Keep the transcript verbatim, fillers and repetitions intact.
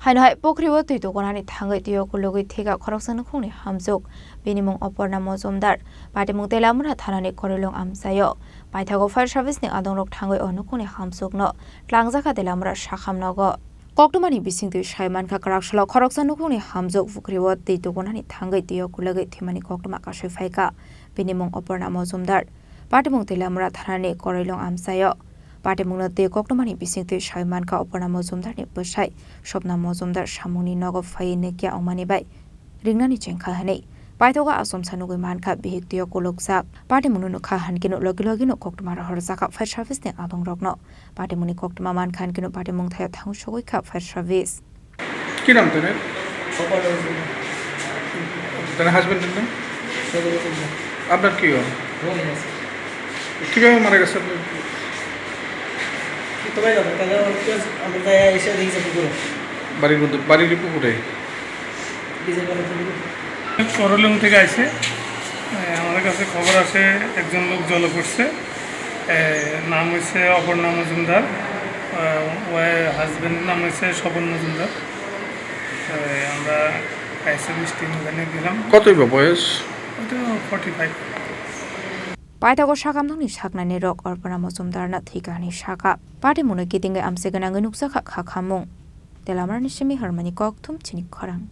Ano hai pukhri o twi tukunani thangwi twi o kulugwi thika khoroksa nukhungni hamjwk. Bini mung Oporna Mojumdar. Patimung Telamura thanani Korilong amchaio. Paithago fire service ni adongrok thangwi o nukhungni hamjwkno tlangjak kha Telamura sakham nogo. Koktwmani bisingtwi sai mankha kwrak salo khoroksa nukhungni hamjwk pukhri o twi tukunani thangwi twi o kulugwi thwimani koktwma kasui phaikha. Bini mung Oporna Mojumdar. Patimung Telamura thanani Korilong amchaio. Patimungno twi koktwmani bisingtwi sai mankha Oporna Mojumdarni bwsai Swpna Mojumdar samungni nogo phaiwi nukya wngmani bai ringnani chengkha hwnwi. Paithago achomsa nugwi mankha bihik twi o kulukjak. Patimungno nukha hwnkhe logi logino koktwma rohorjak kha fire service ni adongrokno. Patimungni koktwma mankha hwnkhe patimung thaio thangwi sogwi kha fire service. কি নাম তেনে? তেনে হাজবেন্ডের নাম? আপনার কি হয়? কিভাবে মারা গেছে আপনার? বাড়ির মধ্যে, বাড়ির পুকুরে? করলং থেকে আইছে। এ, আমাদের কাছে খবর আছে একজন লোক জলে পড়ছে। এ, নাম হইছে অপর্ণা মজুমদার। এ, ওয়াই হাজবেন্ডের নাম হইছে স্বপন মজুমদার। এ, আমরা ফায়ার সার্ভিস টিম ওখানে গেলাম। কতই বা বয়স? ওটা forty five. Paithago sakamnokni saknani rok Oporna Mojumdarno thwikha hwnwi sakha. Patimungno kitingwi amchai gwnangwi nukjakha kha khamung. Telamarani simi hormani kok thum chini khorang.